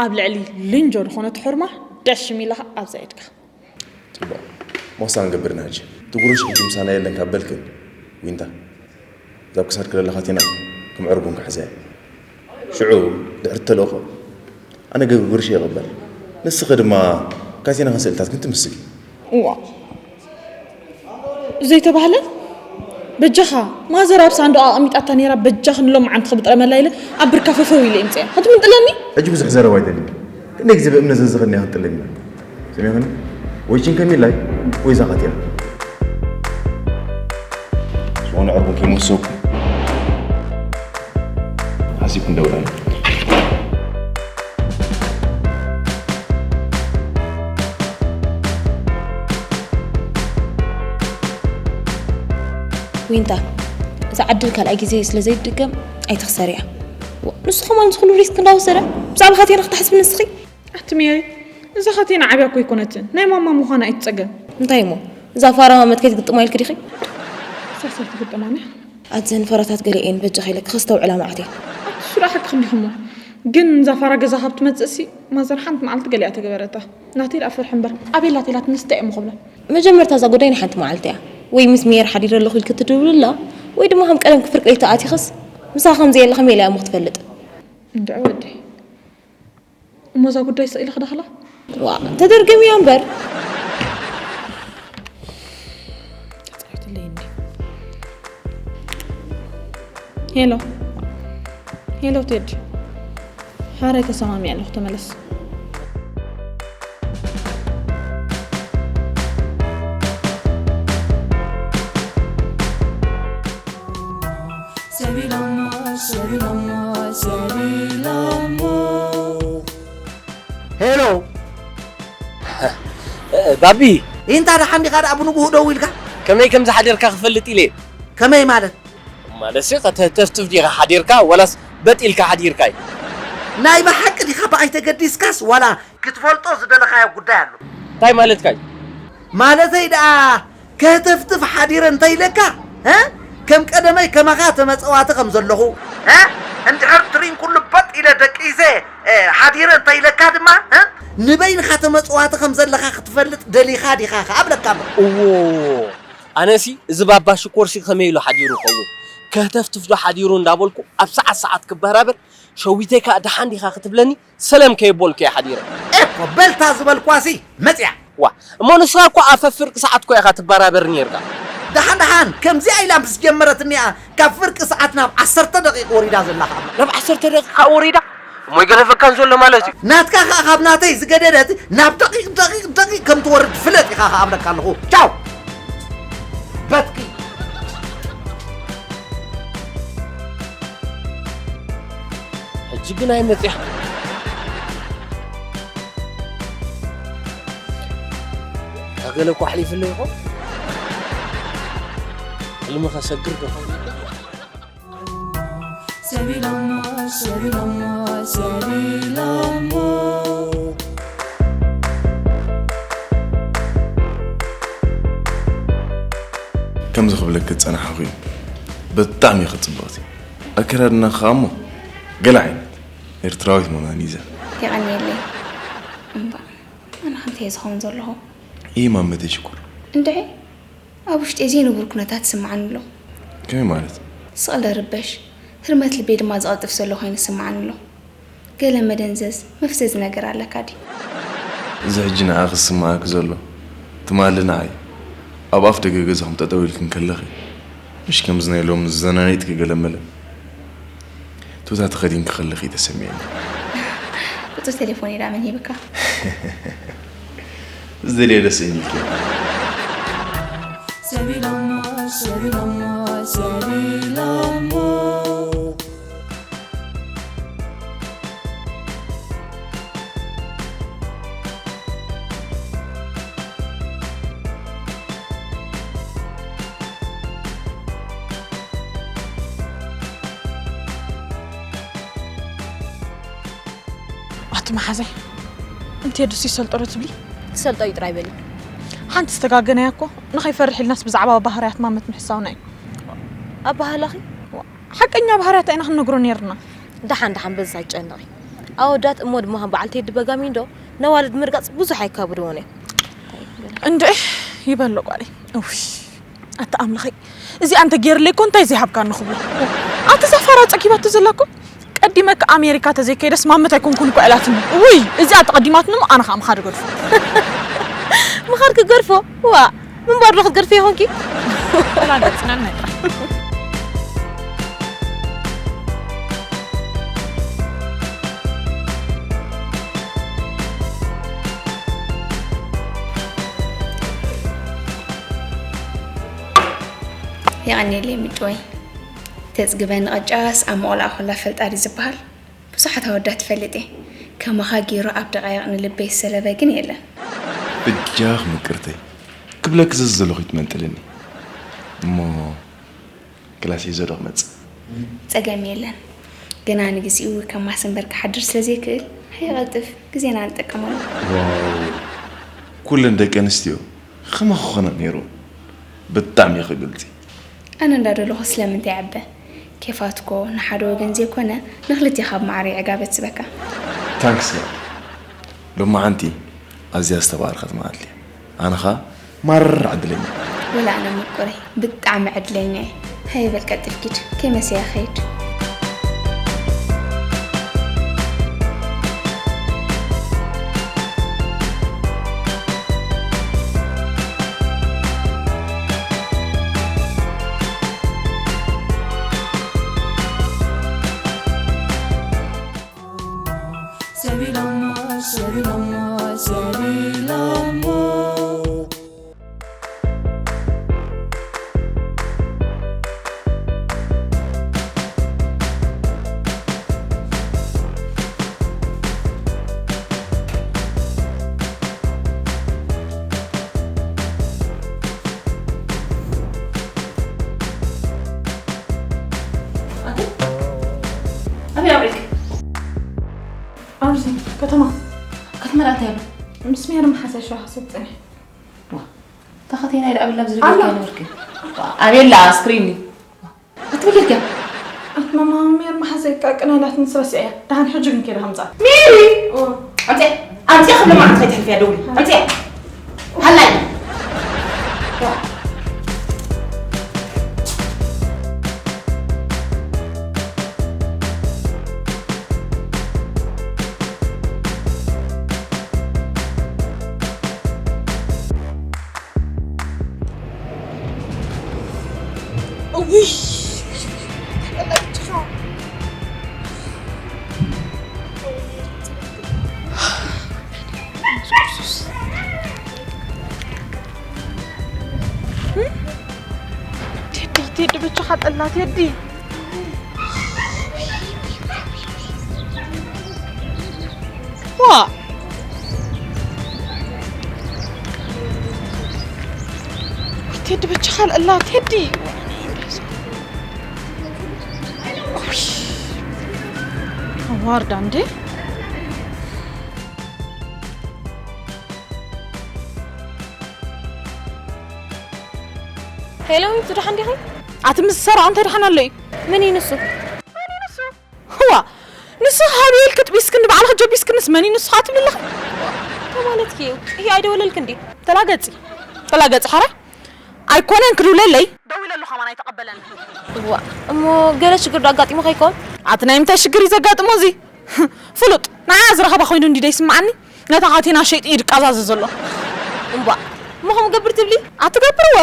ኣብ ልዕሊ ልንጆ ዝኾነት ሕርማ ደሽም ኢለኻ ኣብዛ ኢድካ ፅቡቕ ሞሳ ንገብር ኢና ሕጂ ትጉርሽ ሕጂ ምሳና የለን ካብ በልክን ዊንታ እዛ ኣብ ክሳድኪ ዘለኻ ቴና ከም ዕርቡን ክሕዛ እየ ሽዑ ድሕሪ ተልእኾ ኣነ ገቢ ጉርሽ የቕበል ንስኺ ድማ ካቴና ከን ስእልታት ግን ትምስሊ እዋ ዘይተባህለ በጃኻ ማዘር ኣብ ሳንዱቕ ኣቐሚጣታ ነይራ በጃ ክንሎም መዓንቲ ክብጥረመላ ኢለ ኣብ ብርካ ፈፈው ኢለ ይምፅያ ክትምንጥለኒ ሕጂ ብዙሕ ዘረባ ኣይደልን ክንደይ ግዜ ብእምነት ዘዝኽድኒ ክትጥለኒ ሰሚዕኽኒ ወይ ቺን ከሚላይ ወይ ዛኻት ኢና ዝኾነ ዕርቡ ከይመሰኩ ሓሲብኩ እንደውላኒ ዊንታ እዛ ዓድል ካልኣይ ግዜ ስለ ዘይድገም ኣይትኽሰር እያ ንሱ ከማን ዝኩሉ ሪስክ እንዳወሰደ ብዛዕባ ካቴና ክትሓስቢ ንስኺ ኣቲ ሜሪ እዛ ካቴና ዓብያ እኮ ኣይኮነትን ናይ ማማ ምዃና ኣይትፀገም እንታይ እሞ እዛ ፋራ ማመት ከይትግጥማ ኢልክ ዲኺ ሳሳት ትግጥማኒ ኣዘን ፈረታት ገለ እየን በጃ ከይለክ ከስተውዕላ ማዕት እየ ኣቲ ሱራ ሓቅኽ እንዲኹሞ ግን እዛ ፋራ ገዛ ካብ ትመፅእ ሲ ማዘር ሓንቲ መዓልቲ ገሊኣ ተገበረታ ናተይ ደኣ ፍርሒ እምበር ኣቤላ ተይላት ንስተ እየ ምኽብላ መጀመርታ እዛ ጉዳይ ናይ ሓንቲ መዓልቲ እያ ወይ ምስ ሜየር ሓዲረ ኣለኹ ኢልክ ትድውልላ ወይ ድማ ከም ቀደም ክፍርቅ ለይተኣቲኽስ ምሳ ከም ዘየለ ከመይ ኢላ እሞ ክትፈልጥ እንድዒ ወዲ እሞ እዛ ጉዳይ ስቕ ኢልኽ ዳኽላ ዋ ተደርግም እያ እምበር ሄሎ ሄሎ ቴድ ሓራይ ተሰማሚዐ ኣለኹ ተመለስ ሄሎ ባቢ ኢንታ ደሓን ዲኻ ደኣ ብንግሁ ደው ኢልካ ከመይ ከም ዝሓደርካ ክፈልጥ ኢለ ከመይ ማለት ማለትሲ ከተህተፍትፍ ዲኻ ሓዲርካ ዋላስ በጥ ኢልካ ሓዲርካ እዩ ናይ ብሓቂ ዲኻ ብኣይ ተገዲስካስ ዋላ ክትፈልጦ ዝደለኻዮ ጉዳይ ኣሎ እንታይ ማለትካ እዩ ማለተይ ደኣ ከህተፍትፍ ሓዲረ እንተኢለካ እ ከም ቀደመይ ከማኻ ተመጸዋቲ ከም ዘለኹ እ እንድሕር ትሪን ኩሉ በጥ ኢለ ደቂሰ እ ሓዲረ እንተኢለካ ድማ እ ንበይንኻ ተመጸዋቲ ከም ዘለኻ ክትፈልጥ ደሊኻ ዲኻ ከኣ እብለካ ኣለኹ። እዎ ኣነሲ እዚ ባባ ሽኮርሲ ከመይ ኢሉ ሓዲሩ ይኸውን ከህተፍትፍ ዶ ሓዲሩ እንዳበልኩ ኣብ ሰዓት ሰዓት ክበራበር ሸዊተይ ከኣ ደሓን ዲኻ ክትብለኒ ሰለም ከየቦልኩ እየ ሓዲረ። ኤኮ በልታ ዝበልኳሲ መጽያ። ዋ እሞ ንስኻ እኮ ኣፈ ፍርቂ ሰዓት እኮ ኢኻ ትበራበር ኔርካ። ደሓን ደሓን ከምዚኣ ኢላ ምስ ጀመረት እኒኣ ካብ ፍርቂ ሰዓት ናብ ዓሰርተ ደቂቕ ወሪዳ ዘላ ከኣ። ናብ ዓሰርተ ደቂቕ ከኣ ወሪዳ? እሞ ይገደፈካን ዘሎ ማለት እዩ። ናትካ ከኣ ካብ ናተይ ዝገደደት ናብ ደቂቕ ደቂቕ ደቂቕ ከም ትወርድ ፍለጥ ኢኻ ከኣ እብለካ ኣለኹ። ቻው በትኪ። ሕጂ ግን ኣይመፅያ እታ ገለ እኮ ኣሕሊፍለይ ይኾን ሕልሚ ከሰግር ዶ ከምዚ ክብለኪ ዝጸናሕኹ እዩ ብጣዕሚ ኢኺ ጽብቕቲ። ኣከዳድናኺ ኸኣ እሞ ገለ ዓይነት ኤርትራዊት ምዃን እዩ ዘ- የቐንየለይ። እምባ፣ ኣነ ከምተ እየ ዝኸውን ዘለኹ? ይህ ማመቴ ሽኩር። እንድዒ፣ ኣብ ውሽጢ ዘይንቡር ኩነታት ይስምዓኒ ኣሎ። ከመይ ማለት? ስቕ ኢለ ርበሽ፣ ህርመት ልበይ ድማ ዝቐልጥፍ ዘሎ ኮይኑ ይስምዓኒ ኣሎ። ገለ መደንዘዝ፣ መፍዘዝ ነገር ኣለካ ድዩ? እዚ ሕጂ ንዓኺ ዝስምዓኪ ዘሎ፣ ትማሊ ንዓይ ኣብ ኣፍ ደገ ገዛኹም ጠጠው ኢልኪ እንከለኺ፣ ምሽ ከምዚ ናይ ሎሚ ዝዘናኒጥኪ ገለ መለ ቱታ ተኸዲንኪ ከለኺ ተሰሚዕኒ። ቁጽሪ ቴሌፎን ኢዳ መን ሂብካ? ዝደልዮ ደስ ኢልኪ። ሰቢሎሞ፣ ሰቢሎሞ፣ ሰቢሎሞ። ኣቲ መሓዘይ፣ እንተ ድስ ይሰልጦ ዶ ትብሊ? ክሰልጦ እዩ ጥራይ በሊ። ሓንቲ ዝተጋገናያ እኮ፣ ንኸይፈርሕ ኢልናስ ብዛዕባ ባህርያት ማመት ምሕሳውና እዩ። ኣባህላኺ? ሓቀኛ ባህርያታ ኢና ክንነግሮ ነይርና። ደሓን ደሓን በዚ ኣይጨነቒ። ኣወዳት እሞ ድማ ከም በዓል ቴዲ በጋሚንዶ ነዋልድ ምርጋጽ ብዙሕ ኣይካብድዎን እዮም። እንድዒ ይበሎ ጓለይ። እውይ፣ ኣታ ኣምላኸይ፣ እዚኣ እንተ ገይርለይ እኮ እንታይ ዘይሃብካኒ ክብሎ። ኣቲ እዛ ፋራ ጸጊባቶ ዘላ እኮ ቀዲመ ከኣ ኣሜሪካ ተዘይከይደስ ማመት ኣይኮንኩን እኮ ኢላትኒ። ውይ፣ እዚኣ ተቐዲማትኒ እሞ ኣነ ከኣ ምኻድ ገድፎ። ምኻድ ክገድፎ? ዋ፣ ምንባር ዶ ክትገድፊ ይኾንኪ? ተላገጽና ናይ ጥራሕ። የቐንየለይ ምጭወይ። ተጽግበኒ ቅጫስ ኣብ መቖልኣ ኮላ ፈልጣ ድዩ ዝበሃል? ብዙሓት ኣወዳት እፈልጥ እየ። ከማኻ ገይሩ ኣብ ደቓይቕ ንልበይ ዝሰለበ ግን የለን። በጃኽ ምቅርተይ፣ ክብለኪ ዘዝዘለኹ ይትመንጥልኒ። እሞ ክላስ ሒዘ ዶ ክመጽእ? ጸገም የለን። ግና ንግዚኡ ከም ማሰንበር ክሓድር ስለ ዘይክእል፣ ሃየ ቀልጥፍ፣ ግዜና ንጥቀመሉ። ዋው፣ ኩለን ደቂ ኣንስትዮ ከማኺ ክኾና ነይሩ። ብጣዕሚ ኢኺ ግልጺ። ኣነ እንዳደለኹ ስለምንታይ ይዕበ? ኬፋትኮ ንሓደ ወገን ዘይኮነ ንክልቴኻ ብማዕረ እዩ ዕጋበት ዝበካ። ታንክስ ጋድ። ሎማዓንቲ ኣዝያ ዝተባረኸት መዓልቲ እያ። ኣነ ኸኣ ማራ ዕድለኛ። ወላ ኣነ ምቁረይ ብጣዕሚ ዕድለኛ እየ። ሃየ በል ቀልጥፍ ኪድ ከይመሰየ ኸይድ። ሰቢሎሞ፣ ሰቢሎሞ፣ ሰቢሎሞ። ኣበይ ኣውዒልክ? ኣብዚ ከተማ። ከተማ ዳኣ እንታይ ኣሎ? ምስ ሜሪ መሓዛ ሸዋ ክሰብ ጸኒሐ። ዋ፣ ተኸቴናይ ዳኣ ብላ ኣብዚ ኣላ። ነበርክ? ኣቤላ ስክሪን። ኣትብልልካ። ኣቲ ማማ ሜሪ መሓዘይ ቃቅና ኢላትኒ ስረስዐያ። ደሓን ሕጂ ግን ከይደ ከምጻ። ሜሪ! ኦ። ኣምጽያ፣ ኣምጽያ ክብለ መዓት ከይትሕልፍያ ደውሊ። ኣምጽያ። ሃላይ። እውይ፣ ቴዲ፣ ቴዲ፣ በጃኻ ጠላ፣ ቴዲ። ዋ! ቴዲ፣ በጃኻ ኣላ፣ ቴዲ። ኡይ፣ ኣዋርዳ እንዴ? ሄሎ፣ ሚቱ፣ ደሓን ዲኺ? ኣቲ ምስ ዝሰረቐ እንታይ ደሓን ኣሎ እዩ? መን እዩ ንሱ? መን እዩ ንሱ? ህዋ፣ ንሱ ሃብየል ክትቢስክን ንባዕልኺ ጀቢስክንስ መን እዩ ንሱ ኸዓ ትብሊ ኣለኺ? እንታይ ማለትኪ እዩ? ይሄ ኣይደወለልክ እንዴ? ተላገጺ፣ ተላገጺ ሓራይ። ኣይኮነን ክድውለለይ። ደዊለ ኣለኹ ከማን ኣይተቐበለን። እዋ፣ እሞ ገለ ሽግር ዶ ኣጋጢሙ ከይኮን? ኣቲ ናይ ምንታይ ሽግር እዩ ዘጋጥሞ እዚ? ፍሉጥ፣ ንዓ ዝረኸባ ኮይኑ እንዲ ደይስምዓኒ። ነታ ካቴና ሸይጢ እዩ ድቃዛዘ ዘሎ። እምቧ፣ እሞ ከምኡ ገብር ትብሊ? ኣትገብርዎ?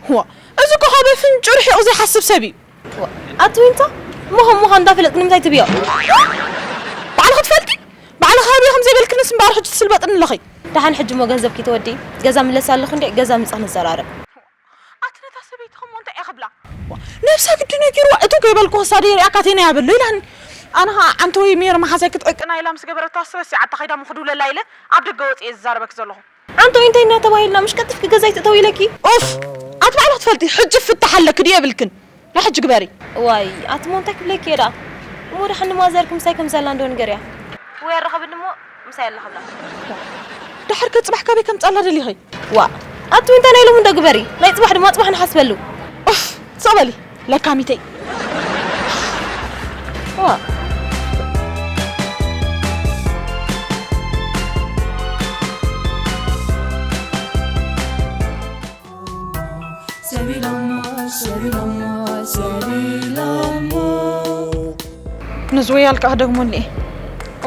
ህዋ፣ እዚ እኮ ካብ ኣፍንጭኡ ርሒቑ ዘይሓስብ ሰብ እዩ። እዋ፣ ኣቲ ዊንታ፣ እሞ ከም ምዃኑ እንዳፈለጥክ ንምንታይ ትብዮ? ባዕልኺ ትፈልጢ? ባዕልኺ ሃብዮ ከም ዘይበልክንስ እምበኣር ሕጂ ትስልበጥኒ ኣለኺ። ደሓን ሕጂ እሞ ገንዘብኪ ተወዲ፣ ገዛ ምለስ ኣለኹ እንዴ፣ ገዛ ምጻ ንዘራረብ። ኣቲ ነታ ሰበይቲ ከሞ እንታይ እየ ክብላ? ነብሳ ግዲ ነጊርዋ፣ እቱ ከይበልኩ ክሳደ ይሪኣካ ቴና ያበሎ ኢላኒ። ኣነ ኸዓ ዓንተወይ ሜር መሓዛይ ክትዕቅና ኢላ ምስ ገበረታ ስበስ ዓዲ ኸይዳ ምኽዱለላ ኢለ ኣብ ደገ ወፂኤ ዝዛረበክ ዘለኹ። ኣንተ እንታይ እናተባሂልና ምሽ ቀልጢፍኪ ገዛይ ትእተው ኢለኪ? ኡፍ! ኣቲ ባዕልኺ ትፈልጢ፣ ሕጂ ፍታሕ ኣለኪ ድዩ የብልክን? ናይ ሕጂ ግበሪ። እዋይ፣ ኣቲ እሞ እንታይ ክብለኪ እየ ደኣ? እሞ ደሓን ንማዘርኪ ምሳይ ከም ዘላ እንዶ ንገርያ። ወይ ኣራኸብኒ እሞ ምሳይ ኣላ ክብላ። ደሓር ከ ጽባሕ ካበይ ከምጻላ ደሊኺ? ዋ፣ ኣቲ እንታይ ናይ ሎሚ እንዶ ግበሪ? ናይ ጽባሕ ድማ ጽባሕ ንሓስበሉ። ኡፍ! ስቕ በሊ ለካሚተይ። ዋ። ሰቢሎሞ፣ ሰቢሎሞ፣ ሰቢሎሞ። ንዝወያል ከዓ ደግሞኒ እየ።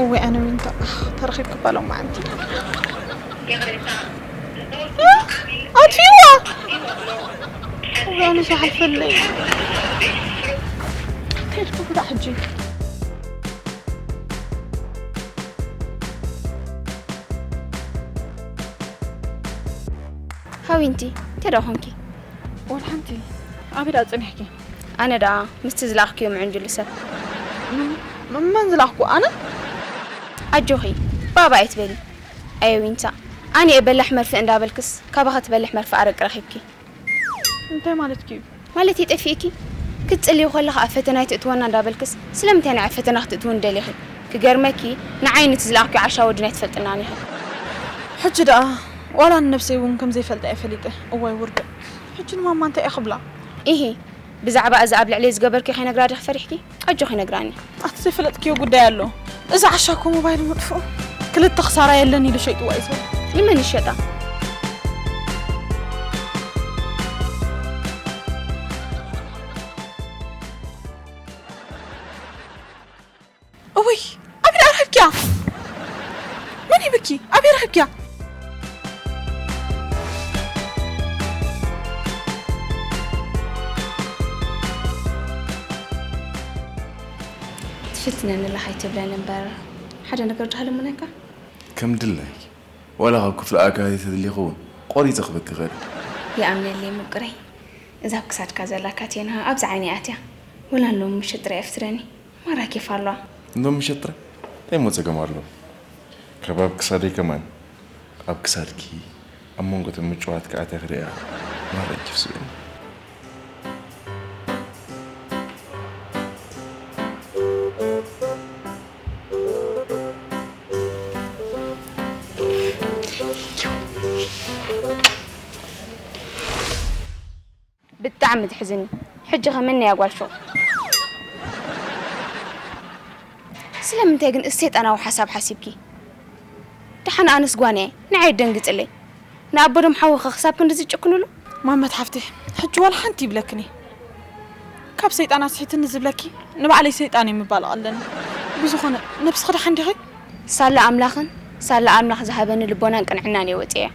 እወ ኣነ ዊንታ፣ ኣኽ፣ ተረኺብኪ እባ ሎማዓንቲ። ኣጥፊእዋ! እወ ኣነ ዝሓልፈለይ። እንታይ ኢልኩ ብዳ ሕጂ? ሃዊንቲ፣ እንታይ ደኣ ኾንኪ? ወላ ሓንቲ። ኣበይ ደኣ ጸኒሕኪ? ኣነ ደኣ ምስቲ ዝለኣኽክዮ ምዕንጅሉ ሰብ። ም-፣ ም-፣ መን ዝለኣኽኩ? ኣነ? ኣጆኺ፣ ባባ ኣይትበሊ። ኣየ ዊንታ፣ ኣነ እየ በላሕ መርፍእ እንዳበልክስ፣ ካባኺ ትበልሕ መርፍእ ኣረቂ ረኺብኪ። እንታይ ማለትኪ እዩ? ማለተይ ጠፊእኪ? ክትጽልዪ ከለኺ ኣብ ፈተና ኣይትእትወና እንዳበልክስ፣ ስለምንታይ ንዓይ ኣብ ፈተና ክትእትውኒ ደሊኺ? ክገርመኪ፣ ንዓይ ነቲ ዝለኣኽክዮ ዓሻ ወዲን ኣይትፈልጥናን ኢኺ። ሕጂ ደኣ ዋላ ንነብሰይ እውን ከም ዘይፈልጣ እየ ፈሊጠ። እዋይ ውርደት። ሕጂ ንማማ እንታይ እየ ክብላ? ኢሂ፣ ብዛዕባ እዚ ኣብ ልዕለይ ዝገበርክዮ ከይነግራ ዲኺ ፈሪሕኪ? ኣጆኺ ይነግራኒ። ኣቲ ዘይፈለጥክዮ ጉዳይ ኣሎ። እዚ ዓሻ እኮ ሞባይል መጥፍኡ። ክልተ ክሳራ የለን ኢሉ ሸይጥዋ እዩ ዘሎ። ንመን ይሸጣ? እውይ፣ ኣበይ ደኣ ረኺብኪያ? መን ሂብኪ? ኣበይ ረኺብኪያ? ትፍትነኒ ኣለኻ ኣይትብለኒ እምበር፣ ሓደ ነገር ዶ ሃለሙናይካ? ከም ድላይኪ። ዋላ ካብ ክፍሊ ኣጋይሽ ተደልየ ክኸውን፣ ቆሪጸ ክበኪ እኽእል። ይኣምነለይ ምቁረይ። እዛ ኣብ ክሳድካ ዘላ ካቴና ኣብዚ ዓይነይ ኣትያ። ወላ ሎም ምሸት ጥራይ ኣፍትረኒ። ማራ ኬፍ ኣለዋ። ሎም ምሸት ጥራይ? እንታይ እሞ ጸገም ኣለዎ? ካብ ኣብ ክሳደይ ከማን፣ ኣብ ክሳድኪ፣ ኣብ መንጎ እቶም ምጭዋት ከኣ ኣትያ ክርእያ ማራ ኬፍ ዝብለኒ። ብጣዕሚ ትሕዝኒ። ሕጂ ከ መን እያ ጓል ሹቕ? ስለምንታይ ግን እዚ ሰይጣናዊ ሓሳብ ሓሲብኪ? ደሓን ኣነስ ጓና እየ፣ ንዓይ ደንግጽለይ። ንኣቦ ዶም ሓወኸ ክሳብ ክንድዚ ትጭክንሉ? ማመት ሓፍተይ፣ ሕጂ ዋላ ሓንቲ ይብለክን እየ። ካብ ሰይጣን ኣስሒትኒ ዝብለኪ ንባዕለይ ሰይጣን እየ ምባል ኣለኒ። ብዝኾነ፣ ነብስኺ ደሓን ዲኺ? ሳላ ኣምላኽን ሳላ ኣምላኽ ዝሃበኒ ልቦናን ቅንዕናን እየ ወጺኤ።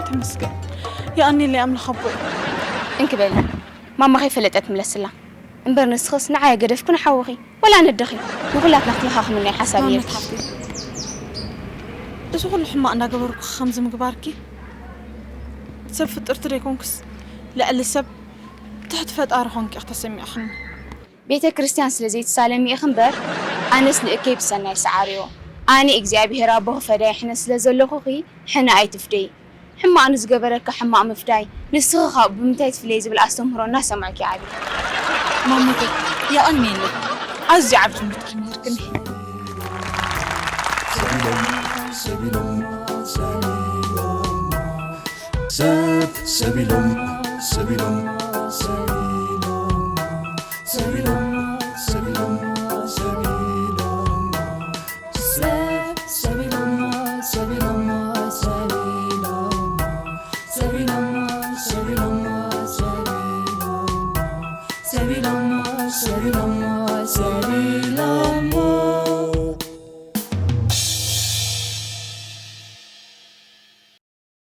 ተመስገን። የቐንየለይ ኣምላኽ ኣቦይ። እንክበሊ፣ ማማ ከይፈለጠት ምለስላ። እምበር ንስኽስ ንዓይ ገደፍኩ ንሓውኺ፣ ወላ ነደኺ፣ ንኹላትና ክትለኻኽምና እዩ ሓሳብ ማመት ነይርኪ። ሓፍተይ፣ እዚ ኩሉ ሕማቕ እንዳገበርኩ ከምዚ ምግባርኪ፣ ሰብ ፍጥርቲ ደይኮንኩስ፣ ልዕሊ ሰብ ትሕቲ ፈጣሪ ኮንኪ ኢኺ ተሰሚዕኽኒ። ቤተ ክርስቲያን ስለ ዘይትሳለሚ ኢኺ እምበር፣ ኣነስ ንእከይ ብሰናይ ሰዓርዮ። ኣነ እግዚኣብሔር ኣቦኺ ፈዳይ ሕነ ስለ ዘለኹኺ ሕነ ኣይትፍደዪ። ሕማቕ ንዝገበረካ ሕማቕ ምፍዳይ፣ ንስኺ ካብኡ ብምንታይ ትፍለዪ ዝብል ኣስተምህሮ እናሰማዕኪ ዓብዪ። ማሙተይ፣ የቐንየለይ። ኣዝዩ ዓቢ ትምህርቲ ኢኺ መሂርክኒ። ሰብ ሰቢሎም ሰቢሎም